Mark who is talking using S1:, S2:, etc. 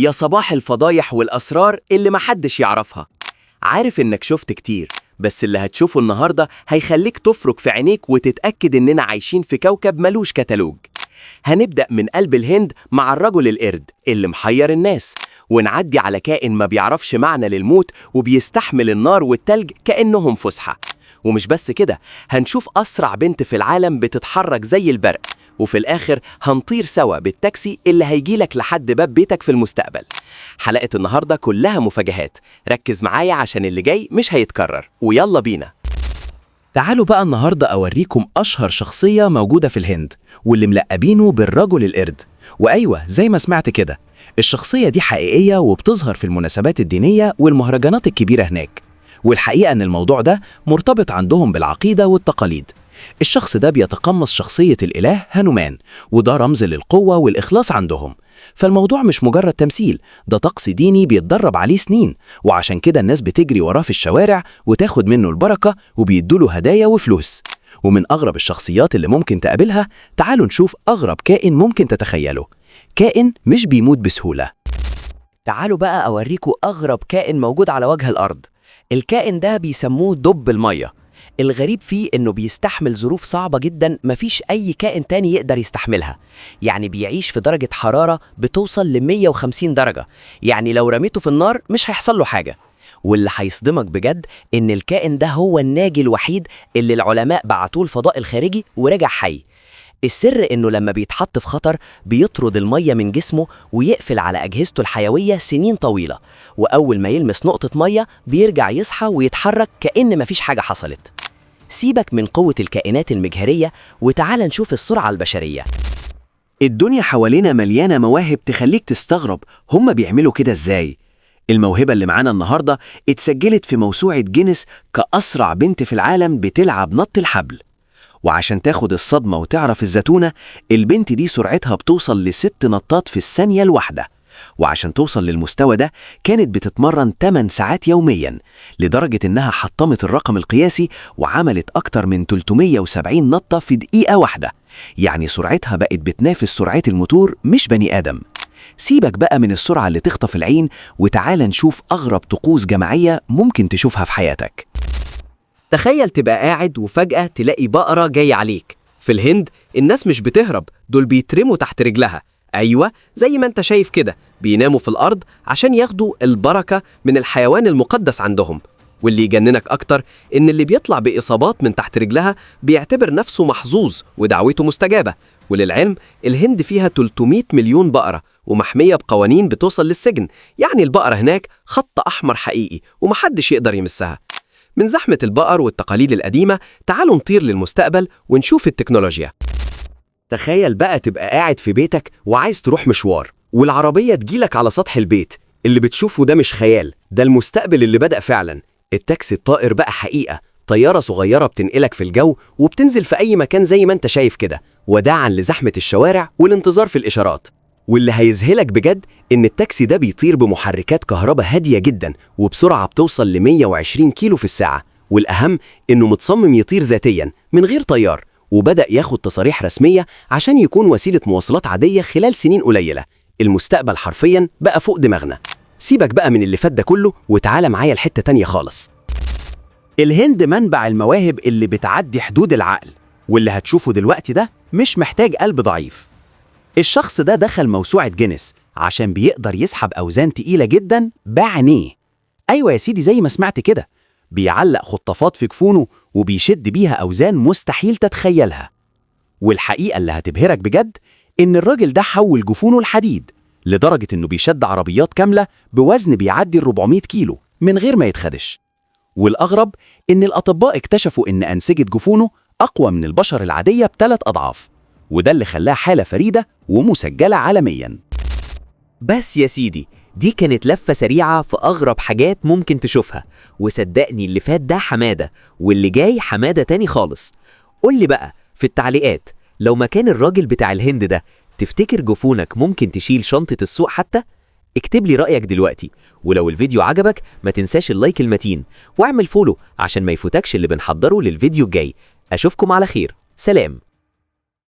S1: يا صباح الفضايح والأسرار اللي محدش يعرفها. عارف إنك شفت كتير، بس اللي هتشوفه النهاردة هيخليك تفرك في عينيك وتتأكد إننا عايشين في كوكب ملوش كتالوج. هنبدأ من قلب الهند مع الرجل القرد اللي محير الناس، ونعدي على كائن ما بيعرفش معنى للموت وبيستحمل النار والتلج كأنهم فسحة. ومش بس كده، هنشوف أسرع بنت في العالم بتتحرك زي البرق، وفي الآخر هنطير سوا بالتاكسي اللي هيجيلك لحد باب بيتك في المستقبل. حلقة النهاردة كلها مفاجآت، ركز معايا عشان اللي جاي مش هيتكرر، ويلا بينا.
S2: تعالوا بقى النهاردة أوريكم أشهر شخصية موجودة في الهند واللي ملقبينه بالرجل القرد. وأيوة زي ما سمعت كده، الشخصية دي حقيقية وبتظهر في المناسبات الدينية والمهرجانات الكبيرة هناك. والحقيقة أن الموضوع ده مرتبط عندهم بالعقيدة والتقاليد. الشخص ده بيتقمص شخصية الإله هانومان، وده رمز للقوة والإخلاص عندهم. فالموضوع مش مجرد تمثيل، ده طقس ديني بيتدرب عليه سنين، وعشان كده الناس بتجري وراه في الشوارع وتاخد منه البركة وبيدوله هدايا وفلوس. ومن أغرب الشخصيات اللي ممكن تقابلها، تعالوا نشوف أغرب كائن ممكن تتخيله، كائن مش بيموت بسهولة.
S1: تعالوا بقى أوريكم أغرب كائن موجود على وجه الأرض. الكائن ده بيسموه دب المية. الغريب فيه إنه بيستحمل ظروف صعبة جدا مفيش أي كائن تاني يقدر يستحملها. يعني بيعيش في درجة حرارة بتوصل ل 150 درجة، يعني لو رميته في النار مش هيحصل له حاجة. واللي هيصدمك بجد إن الكائن ده هو الناجي الوحيد اللي العلماء بعتوه الفضاء الخارجي ورجع حي. السر إنه لما بيتحط في خطر بيطرد المية من جسمه ويقفل على أجهزته الحيوية سنين طويلة، وأول ما يلمس نقطة مية بيرجع يصحى ويتحرك كأن مفيش حاجة حصلت. سيبك من قوة الكائنات المجهرية وتعال نشوف السرعة البشرية.
S2: الدنيا حوالينا مليانة مواهب تخليك تستغرب هما بيعملوا كده ازاي. الموهبة اللي معانا النهاردة اتسجلت في موسوعة جينيس كأسرع بنت في العالم بتلعب نط الحبل. وعشان تاخد الصدمة وتعرف الزتونة، البنت دي سرعتها بتوصل ل6 نطات في الثانية الواحدة. وعشان توصل للمستوى ده كانت بتتمرن 8 ساعات يوميا، لدرجة إنها حطمت الرقم القياسي وعملت أكتر من 370 نطة في دقيقة واحدة. يعني سرعتها بقت بتنافس سرعة الموتور مش بني آدم. سيبك بقى من السرعة اللي تخطف العين وتعال نشوف أغرب طقوس جماعية ممكن تشوفها في حياتك.
S1: تخيل تبقى قاعد وفجأة تلاقي بقرة جاية عليك. في الهند الناس مش بتهرب، دول بيترموا تحت رجلها. أيوة زي ما انت شايف كده، بيناموا في الأرض عشان ياخدوا البركة من الحيوان المقدس عندهم. واللي يجننك أكتر إن اللي بيطلع بإصابات من تحت رجلها بيعتبر نفسه محظوظ ودعوته مستجابة. وللعلم الهند فيها 300 مليون بقرة ومحمية بقوانين بتوصل للسجن، يعني البقرة هناك خط أحمر حقيقي ومحدش يقدر يمسها. من زحمة البقر والتقاليد القديمة تعالوا نطير للمستقبل ونشوف التكنولوجيا.
S2: تخيل بقى تبقى قاعد في بيتك وعايز تروح مشوار والعربية تجيلك على سطح البيت. اللي بتشوفه ده مش خيال، ده المستقبل اللي بدأ فعلا. التاكسي الطائر بقى حقيقة، طيارة صغيرة بتنقلك في الجو وبتنزل في أي مكان زي ما انت شايف كده، وداعا لزحمة الشوارع والانتظار في الإشارات. واللي هيذهلك بجد إن التاكسي ده بيطير بمحركات كهرباء هادية جدا وبسرعة بتوصل ل 120 كيلو في الساعة. والأهم إنه متصمم يطير ذاتيا من غير طيار، وبدأ ياخد تصاريح رسمية عشان يكون وسيلة مواصلات عادية خلال سنين قليلة. المستقبل حرفيا بقى فوق دماغنا. سيبك بقى من اللي فات ده كله وتعالى معايا لحتة تانية خالص. الهند منبع المواهب اللي بتعدي حدود العقل، واللي هتشوفه دلوقتي ده مش محتاج قلب ضعيف. الشخص ده دخل موسوعة جينيس عشان بيقدر يسحب أوزان تقيلة جدا بعينيه. أيوة يا سيدي زي ما سمعت كده، بيعلق خطافات في جفونه وبيشد بيها أوزان مستحيل تتخيلها. والحقيقة اللي هتبهرك بجد إن الراجل ده حول جفونه الحديد لدرجة إنه بيشد عربيات كاملة بوزن بيعدي 400 كيلو من غير ما يتخدش. والأغرب إن الأطباء اكتشفوا إن أنسجة جفونه أقوى من البشر العادية ب3 أضعاف، وده اللي خلاه حالة فريدة ومسجلة عالمياً.
S1: بس يا سيدي، دي كانت لفة سريعة في أغرب حاجات ممكن تشوفها، وصدقني اللي فات ده حمادة واللي جاي حمادة تاني خالص. قولي بقى في التعليقات، لو مكان الراجل بتاع الهند ده تفتكر جفونك ممكن تشيل شنطة السوق حتى؟ اكتب لي رأيك دلوقتي، ولو الفيديو عجبك ما تنساش ال like المتين واعمل follow عشان ما يفوتكش اللي بنحضره للفيديو الجاي. أشوفكم على خير، سلام.